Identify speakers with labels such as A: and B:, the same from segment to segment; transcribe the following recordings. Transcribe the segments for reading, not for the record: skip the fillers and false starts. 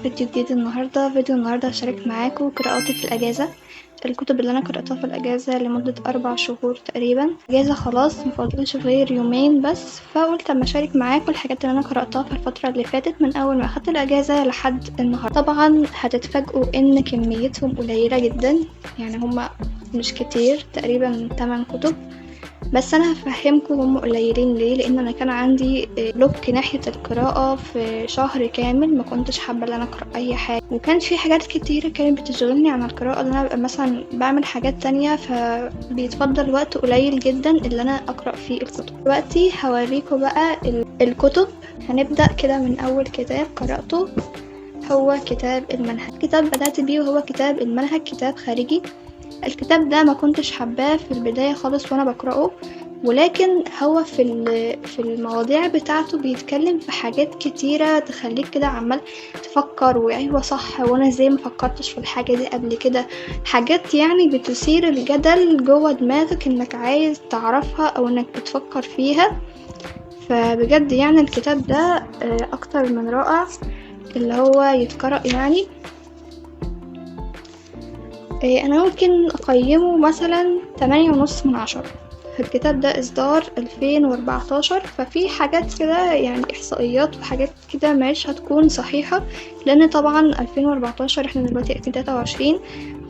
A: فيديو جديد النهاردة. فيديو النهاردة هشارك معاكم قراءاتي في الأجازة، الكتب اللي أنا قرأتها في الأجازة لمدة 4 شهور تقريبا. الأجازة خلاص مفضلش غير يومين بس، فقلت أما أشارك معاكم الحاجات اللي أنا قرأتها في الفترة اللي فاتت من أول ما أخدت الأجازة لحد النهاردة. طبعا هتتفاجئوا إن كميتهم قليلة جدا، يعني هما مش كتير، تقريبا 8 كتب بس. انا هفهمكم هم قليلين ليه، لان انا كان عندي block ناحية القراءة في شهر كامل، ما كنتش حابة ان انا اقرا اي حاجة، وكان في حاجات كتيرة كانت بتشغلني عن القراءة، ان انا ابقى مثلا بعمل حاجات تانية، فبيتفضل وقت قليل جدا اللي انا اقرا فيه الكتب. دلوقتي هوريكم بقى الكتب. هنبدا كده من اول كتاب قراته، هو كتاب المنهج. كتاب بدات بيه وهو كتاب المنهج، كتاب خارجي. الكتاب ده ما كنتش حباه في البداية خالص وانا بقرأه، ولكن هو في المواضيع بتاعته بيتكلم في حاجات كتيرة تخليك كده عمال تفكر، وايوة صح، وانا ازاي ما فكرتش في الحاجة دي قبل كده. حاجات يعني بتثير الجدل جوه دماغك انك عايز تعرفها او انك بتفكر فيها. فبجد يعني الكتاب ده اكتر من رائع اللي هو يتقرأ. يعني انا ممكن اقيمه مثلا 8.5 من 10. الكتاب ده اصدار 2014، ففي حاجات كده يعني احصائيات وحاجات كده مش هتكون صحيحة، لان طبعا 2014 احنا دلوقتي 2023،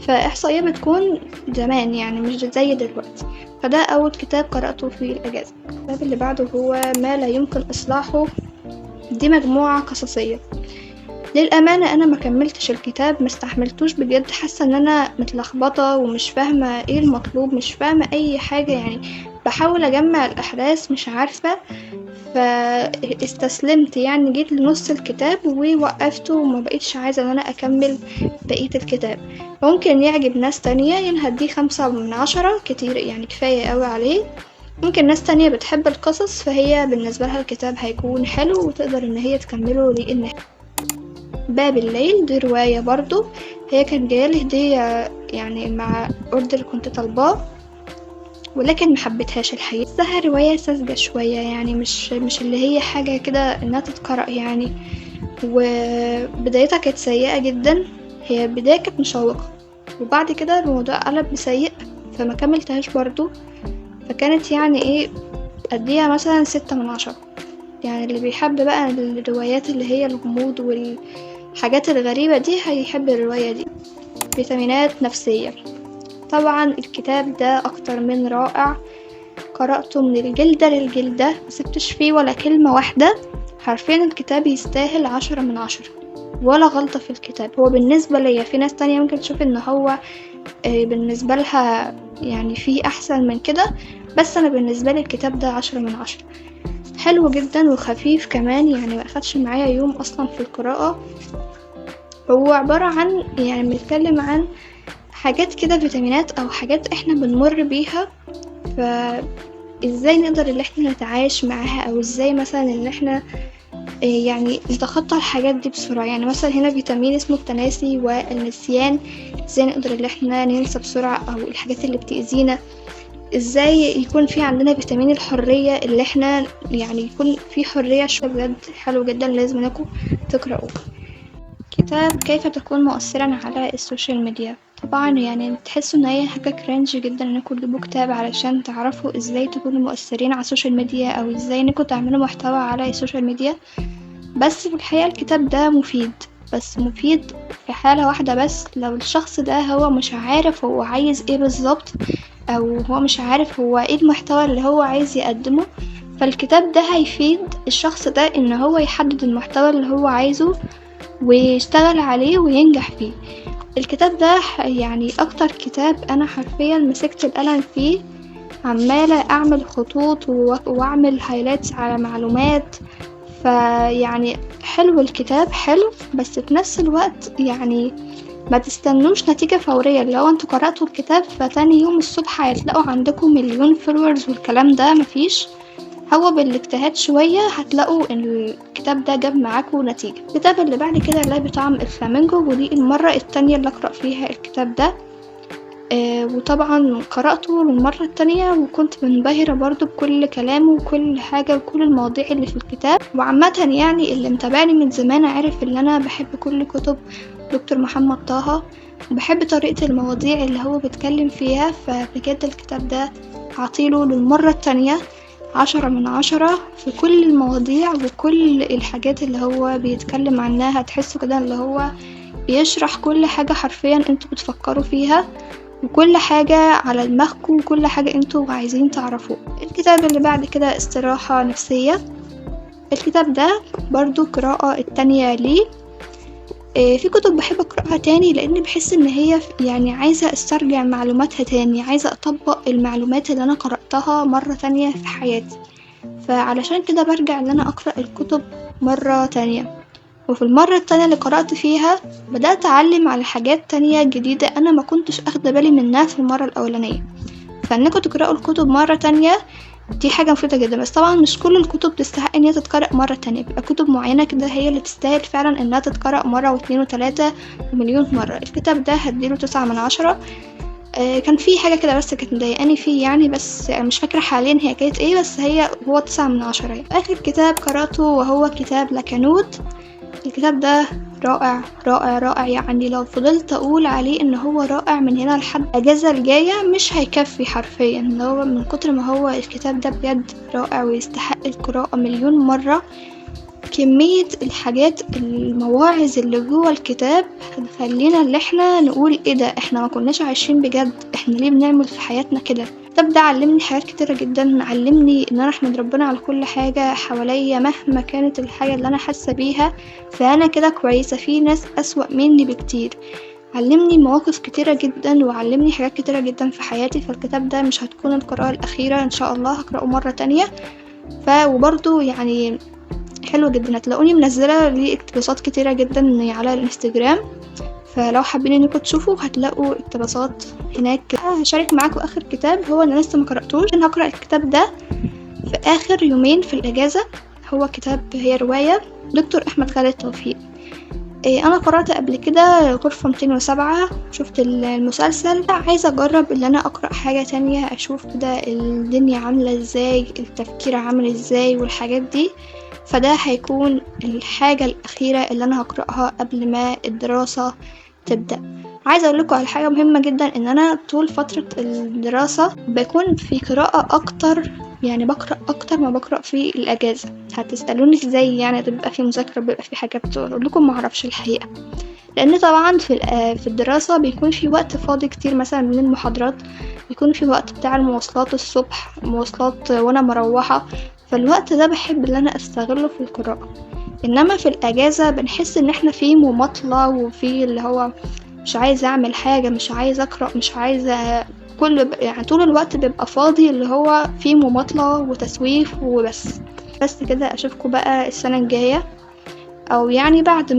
A: فاحصائية بتكون زمان يعني مش زي دلوقتي. فده اول كتاب قرأته في الاجازة. الكتاب اللي بعده هو ما لا يمكن اصلاحه، دي مجموعة قصصية. للأمانة أنا ما كملتش الكتاب، ما استحملتوش بجد، حاسة إن أنا متلخبطة ومش فاهمة إيه المطلوب، مش فاهمة أي حاجة، يعني بحاول أجمع الأحداث مش عارفة، فاستسلمت يعني، جيت لنص الكتاب ووقفته وما بقيتش عايزة إن أنا أكمل بقية الكتاب. ممكن يعجب ناس تانية، يعني هديه 5 من 10، كتير يعني كفاية قوي عليه. ممكن ناس تانية بتحب القصص فهي بالنسبة لها الكتاب هيكون حلو وتقدر إن هي تكمله. لأن باب الليل دي رواية برضو، هي كانت جايالي هدية يعني مع order كنت طالباه، ولكن محبتهاش الحقيقة. بسها رواية ساذجة شوية، يعني مش اللي هي حاجة كده انها تتقرأ يعني، وبدايتها كانت سيئة جدا. هي بداية كانت مشوقة وبعد كده الموضوع قلب سيء، فما كملتهاش برضو. فكانت يعني ايه، اديها مثلا 6 من 10. يعني اللي بيحب بقى الروايات اللي هي الغموض والحاجات الغريبة دي هيحب الرواية دي. فيتامينات نفسية، طبعا الكتاب ده أكتر من رائع، قرأته من الجلدة للجلدة، مسبتش فيه ولا كلمة واحدة. حرفيا الكتاب يستاهل 10 من 10، ولا غلطة في الكتاب. هو بالنسبة ليا، في ناس تانية ممكن تشوف ان هو بالنسبة لها يعني فيه أحسن من كده، بس أنا بالنسبة لي الكتاب ده 10 من 10. حلو جدا وخفيف كمان، يعني ما اخدش معايا يوم اصلا في القراءة. هو عبارة عن يعني بنتكلم عن حاجات كده، فيتامينات او حاجات احنا بنمر بيها، فازاي نقدر ان احنا نتعايش معاها، او ازاي مثلا ان احنا يعني نتخطى الحاجات دي بسرعة. يعني مثلا هنا فيتامين اسمه التناسي والنسيان، ازاي نقدر ان احنا ننسى بسرعة او الحاجات اللي بتأذينا. ازاي يكون في عندنا فيتامين الحرية، اللي احنا يعني يكون في حرية شوية. بجد حلو جدا، لازم انكم تقرأوه. كتاب كيف تكون مؤثرا على ال social media. طبعا يعني تحسوا ان هي حاجة cringe جدا انكم تجيبوا كتاب علشان تعرفوا ازاي تكونوا مؤثرين على ال social media، او ازاي انكم تعملوا محتوى على ال social media، بس في الحقيقة الكتاب ده مفيد، بس مفيد في حالة واحدة بس، لو الشخص ده هو مش عارف هو عايز ايه بالظبط، او هو مش عارف هو ايه المحتوى اللي هو عايز يقدمه. فالكتاب ده هيفيد الشخص ده ان هو يحدد المحتوى اللي هو عايزه ويشتغل عليه وينجح فيه. الكتاب ده يعني اكتر كتاب انا حرفيا مسكت القلم فيه، عمالة اعمل خطوط واعمل highlights على معلومات. فيعني حلو الكتاب، حلو، بس في نفس الوقت يعني ما تستنوش نتيجة فورية، اللي هو انتوا قرأتوا الكتاب فتاني يوم الصبح هتلاقوا عندكم مليون followers والكلام ده، مفيش. هو بالاجتهاد شوية هتلاقوا ان الكتاب ده جاب معاكم نتيجة. الكتاب اللي بعد كده لا بطعم الفلامينجو، ودي المرة التانية اللي اقرأ فيها الكتاب ده. وطبعا قرأته للمرة التانية وكنت منبهرة برضو بكل كلامه وكل حاجة وكل المواضيع اللي في الكتاب. وعامة يعني اللي متابعني من زمان عارف ان انا بحب كل كتب دكتور محمد طه، وبحب طريقة المواضيع اللي هو بيتكلم فيها. فبجد الكتاب ده هعطيله للمرة التانية 10 من 10 في كل المواضيع وكل الحاجات اللي هو بيتكلم عنها. هتحسوا كده اللي هو بيشرح كل حاجة حرفيا انتوا بتفكروا فيها، وكل حاجة على دماغكم وكل حاجة انتوا عايزين تعرفوها. الكتاب اللي بعد كده استراحة نفسية. الكتاب ده برضو قراءة التانية ليه. في كتب بحب أقرأها تاني لأن بحس إن هي يعني عايزة أسترجع معلوماتها تاني، عايزة أطبق المعلومات اللي أنا قرأتها مرة تانية في حياتي، فعلشان كده برجع إن أنا أقرأ الكتب مرة تانية. وفي المرة التانية اللي قرأت فيها بدأت أعلم على حاجات تانية جديدة أنا ما كنتش أخده بالي منها في المرة الأولانية. فإنكم تقرأوا الكتب مرة تانية دي حاجة مفيدة جدا، بس طبعا مش كل الكتب تستحق إن هي تتقرأ مرة تانية، بيبقى كتب معينة كده هي اللي تستاهل فعلا إنها تتقرأ مرة واتنين وتلاتة ومليون مرة. الكتاب ده هديله 9 من 10. كان في حاجة كده بس كانت مضايقاني فيه يعني، بس مش فاكرة حاليا هي كانت ايه، بس هو 9 من 10 يعني. آخر كتاب قرأته وهو كتاب لكنود. الكتاب ده رائع رائع رائع، يعني لو فضلت اقول عليه ان هو رائع من هنا لحد الاجازة الجاية مش هيكفي حرفيا، اللي هو من كتر ما هو الكتاب ده بجد رائع ويستحق القراءة مليون مرة. كمية الحاجات المواعظ اللي جوه الكتاب هتخلينا اللي احنا نقول ايه ده، احنا ما كناش عايشين بجد، احنا ليه بنعمل في حياتنا كده. الكتاب ده علمني حاجات كتيرة جدا، علمني ان انا احمد ربنا على كل حاجة حواليا مهما كانت الحاجة اللي انا حاسة بيها، فانا كده كويسة، في ناس اسوأ مني بكتير. علمني مواقف كتيرة جدا وعلمني حاجات كتيرة جدا في حياتي. فالكتاب ده مش هتكون القراءة الأخيرة ان شاء الله، هقرأه مرة تانية. وبرضه يعني حلو جدا، هتلاقوني منزلة ليه اقتباسات كتيرة جدا على الانستجرام، فلو حابين انكم تشوفوا هتلاقوا اقتباسات هناك. هشارك معاكم اخر كتاب هو انا لسه ما قرأتوش، انا هقرأ الكتاب ده في اخر يومين في الاجازة. هو كتاب، هي رواية دكتور احمد خالد توفيق. انا قرأت قبل كده غرفة 207، شفت المسلسل، عايزة اجرب ان انا اقرأ حاجة تانية، اشوف كده الدنيا عاملة ازاي، التفكير عامل ازاي والحاجات دي. فده هيكون الحاجة الأخيرة اللي أنا هقرأها قبل ما الدراسة تبدأ. عايزة أقول لكم على حاجة مهمة جدا، إن أنا طول فترة الدراسة بكون في قراءة أكتر، يعني بقرأ أكتر ما بقرأ في الأجازة. هتسألوني إزاي يعني بيبقى في مذاكرة بيبقى في حاجات، أقول لكم معرفش الحقيقة، لأن طبعا في الدراسة بيكون في وقت فاضي كتير، مثلا من المحاضرات بيكون في وقت بتاع المواصلات الصبح، مواصلات وأنا مروحة، فالوقت ده بحب ان انا استغله في القراءة. انما في الاجازة بنحس ان احنا في مماطلة وفي اللي هو مش عايزة اعمل حاجة، مش عايزة اقرأ، مش عايزة كل يعني طول الوقت بيبقى فاضي اللي هو في مماطلة وتسويف وبس. بس كده، اشوفكم بقى السنة الجاية، او يعني بعد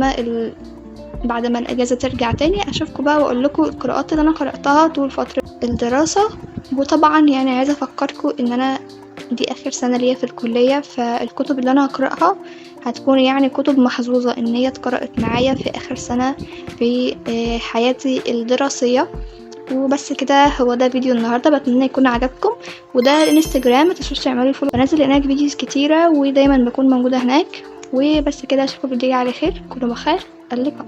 A: ما الاجازة ترجع تاني اشوفكم بقى واقول لكم القراءات اللي انا قرأتها طول فترة الدراسة. وطبعا يعني عايزة افكركم ان انا دي اخر سنة ليا في الكلية، فالكتب اللي انا هقرأها هتكون يعني كتب محظوظة ان هي اتقرأت معايا في اخر سنة في حياتي الدراسية. وبس كده، هو ده فيديو النهاردة، بتمنى يكون عجبكم. وده الانستجرام، متنسوش تعملوا follow، بنزل هناك videos كتيرة ودايما بكون موجودة هناك. وبس كده، اشوفكم فيديو على خير، كل بخير، اللقاء.